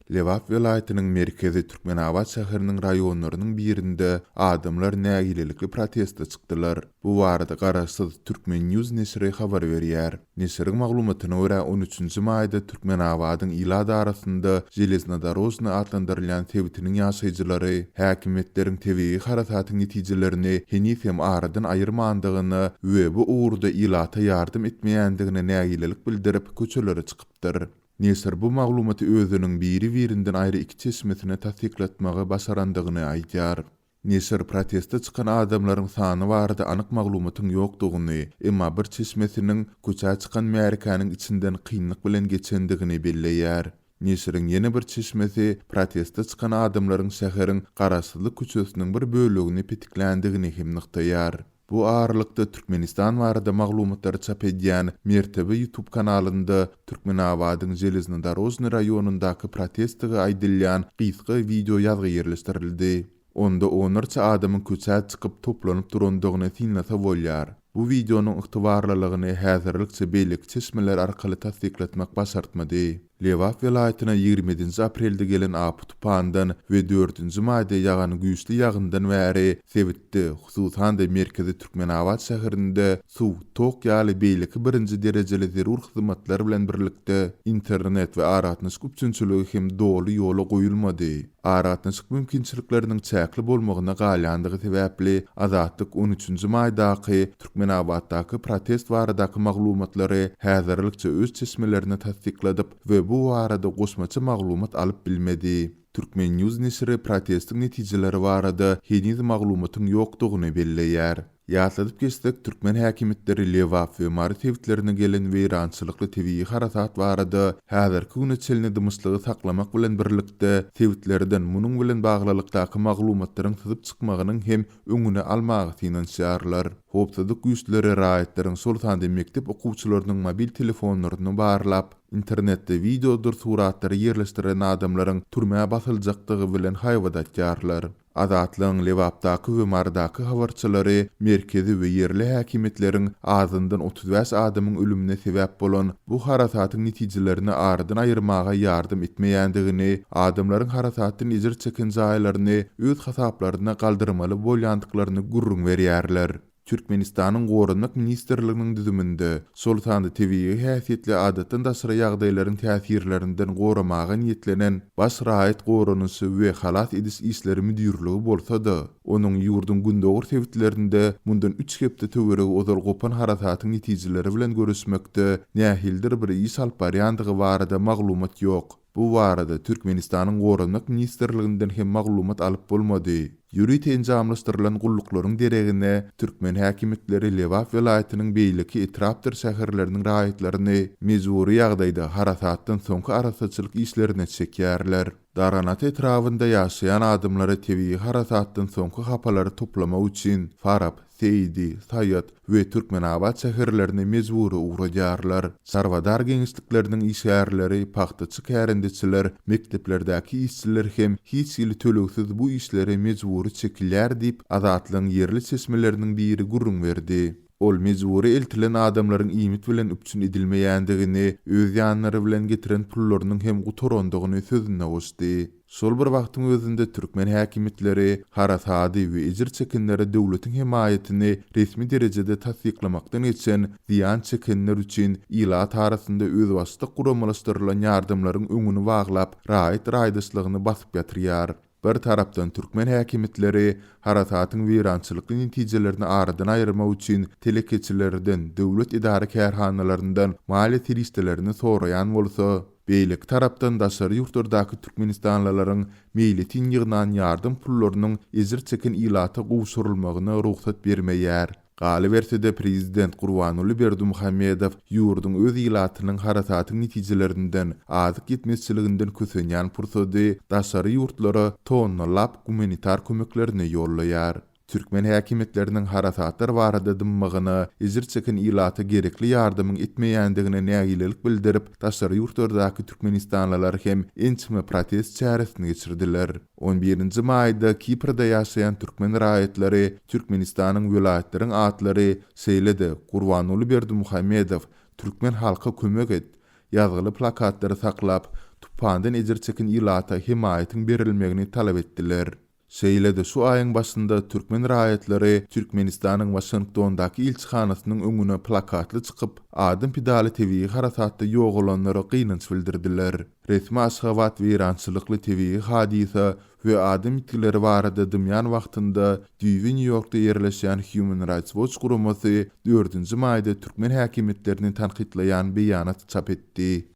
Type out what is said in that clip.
Lebap welaýatynyň merkezi Türkmenabat şäheriniň raýonlarynyň birinde adamlar nägilelikli proteste çykdylar. Bu barada garaşsyz Turkmen. News neşiri habar berýär. Neşiriň maglumatyna görä, on üçünji maýda Türkmenabadyň ilat arasynda Železnodorožnyý atlandyrylýan sebitiniň ýaşaýjylary häkimiýetleriň tebigy harasatyň netijelerini heniz hem aradan aýyrmandygyna we bu ugurda ilata ýardam etmeýändigine nägilelik bildirip, köçelere çykypdyr. Neşir bu maglumaty özüniň biri-birinden aýry iki çeşmesine tassyklatmagy başarandygyny aýdýar. Neşir proteste çykan adamlaryň sany barada anyk maglumatyň ýokdugyny, emma bir çeşmesiniň köçä çykan märekäniň içinden kynlyk bilen geçendigini belleýär. Neşiriň ýene bir çeşmesi proteste çykan adamlaryň şäheriň Garaşsyzlyk köçesiniň bir bölegini petikländigini hem nygtaýar. Bu aralykda, Türkmenistan barada maglumatlary çap edýän Mertebe YouTube kanalynda Türkmenabadyň Železnodorožnyý raýonyndaky protestdigi aýdylýan gysga wideo ýazgy ýerleşdirildi. Onda onlarça adamyň köçä çykyp toplanyp durandygyny synlasa bolýar. Bu wideonyň ygtybarlylygyny häzirlikçe beýleki çeşmeler arkaly tassyklatmak başartmady. Lebap welaýatyna 27-nji aprelde gelen apy-tupandan we dördünji maýda ýagan güýçli ýagyndan bäri sebitde, hususan-da merkezi Türkmenabat şäherinde suw, tok ýaly beýleki birinji derejeli zerur hyzmatlar bilen birlikde, internet we aragatnaşyk üpjünçiligi hem doly ýola goýulmady. Aragatnaşyk mümkinçilikleriniň çäkli bolmagyna galýandygy sebäpli, Azatlyk on üçünji maýdaky Türkmenabatdaky protest baradaky maglumatlary häzirlikçe öz çeşmelerine tassykladyp we bu barada goşmaça maglumat alyp bilmedi. Turkmen. News neşiri protestiň netijeleri barada heniz maglumatyň ýokdugyny belleýär. Ýatladyp geçsek, türkmen häkimiýetleri Lebap we Mary sebitlerine gelen weýrançylykly tebigy harasat barada häzirki güne çenli dymyşlygy saklamak bilen birlikde, sebitlerden munuň bilen baglylykdaky maglumatlaryň syzyp çykmagynyň hem öňüni almaga synanyşýarlar. Howpsuzlyk güýçleri raýatlaryň, şol sanda mekdep okuwçylarynyň mobil telefonlaryny barlap, internetde wideodyr suratlary ýerleşdiren adamlaryň türmä basyljakdygy bilen haýbat atýarlar. Azatlygyň Lebapdaky we Marydaky habarçylary merkezi we ýerli häkimiýetleriň azyndan 35 adamyň ölümine sebäp bolan bu harasatyň netijelerini aradan aýyrmaga ýardam etmeýändigini, adamlaryň harasatdan ejir çeken jaýlaryny öz hasaplaryna galdyrmaly bolýandyklaryny gürrüň berýärler. Türkmenistanyň Goranmak ministrliginiň düzüminde, şol sanda tebigy häsiýetli adatdan daşary ýagdaýlaryň täsirlerinden goramaga niýetlenen Baş raýat goranyşy we halas ediş işleri müdirligi bolsa-da, onuň ýurduň gündogar sebitlerinde mundan üç hepde töweregi ozal gopan harasatyň netijeleri bilen göreşmekde nähilidir bir iş alyp barýandygy barada maglumat ýok. Bu barada Türkmenistanyň Goranmak ministrliginden hem maglumat alyp bolmady. Ýörite enjamlaşdyrylan gulluklaryň deregine türkmen häkimiýetleri Lebap welaýatynyň beýleki etrapdyr şäherleriniň raýatlaryny mejbury ýagdaýda harasatdan soňky arassaçylyk işlerine çekýärler. Darganata etrabynda ýaşaýan adamlara tebigy harasatdan soňky hapalary toplamak üçin Farap, Seýdi, Saýat we Türkmenabat şäherlerine mejbury ugradýarlar. Çarwadar geňeşlikleriniň işgärleri, pagtaçy kärendeçiler, mekdeplerdäki işçiler hem hiç hili tölegsiz bu işlere mejbury çekilýär diýip, Azatlygyň ýerli çeşmeleriniň biri gürrüň berdi. Ol mejbury eltilen adamlaryň iýmit bilen üpjün edilmeýändigini, öz ýanlary bilen getiren pullarynyň hem gutarandygyny sözüne goşdy. Şol bir wagtyň özünde türkmen häkimiýetleri harasady we ejir çekenlere döwletiň hemaýatyny resmi derejede tassyklamakdan geçen zyýan çekenler üçin ilat arasynda özbaşdak guramalaşdyrylan ýardamlaryň öňüni baglap, raýat raýdaşlygyny basyp ýatyrýar. Bir tarapdan türkmen häkimiýetleri harasatyň weýrançylykly netijelerini aradan aýyrmak üçin telekeçilerden, döwlet edara-kärhanalaryndan maliýe serişdelerini soraýan bolsa, Beýleki tarapdan daşary ýurtlardaky türkmenistanlylaryň meýletin ýygnan ýardam pullarynyň ejir çeken ilata gowşurylmagyna rugsat bermeýär. Galyberse-de, prezident Gurbanguly Berdimuhamedow ýurduň öz ilatynyň harasatyň netijelerinden, azyk ýetmezçiliginden kösenýän pursady daşary ýurtlara tonnalap gumanitar kömeklerini ýollaýar. Türkmen häkimiýetleriniň harasatlar barada dymmagyna, ejir çeken ilata gerekli ýardamyň etmeýändigine nägilelik bildirip, daşary ýurtlardaky türkmenistanlylar hem ençeme protest çäresini geçirdiler. On birinji maýda Kiprde ýaşaýan türkmen raýatlary Türkmenistanyň welaýatlaryň atlary, şeýle-de Gurbanguly Berdimuhamedow, Türkmen halka kömek et! ýazgyly plakatlary saklap, tupandan ejir çeken ilata hemaýatyň berilmegini talap etdiler. Şeýle-de şu aýyň başynda türkmen raýatlary Türkmenistanyň Waşingtondaky ilçihanasynyň öňüne plakatly çykyp, adam pidaly tebigy harasatda ýogalanlara gynanç bildirdiler. Resmi Aşgabat weýrançylykly tebigy hadysa we adam ýitgileri barada dymýan wagtynda düýbi Nýu-Ýorkda ýerleşýän Human Rights Watch guramasy dördünji maýda türkmen häkimiýetlerini tankytlaýan beýanat çap etdi.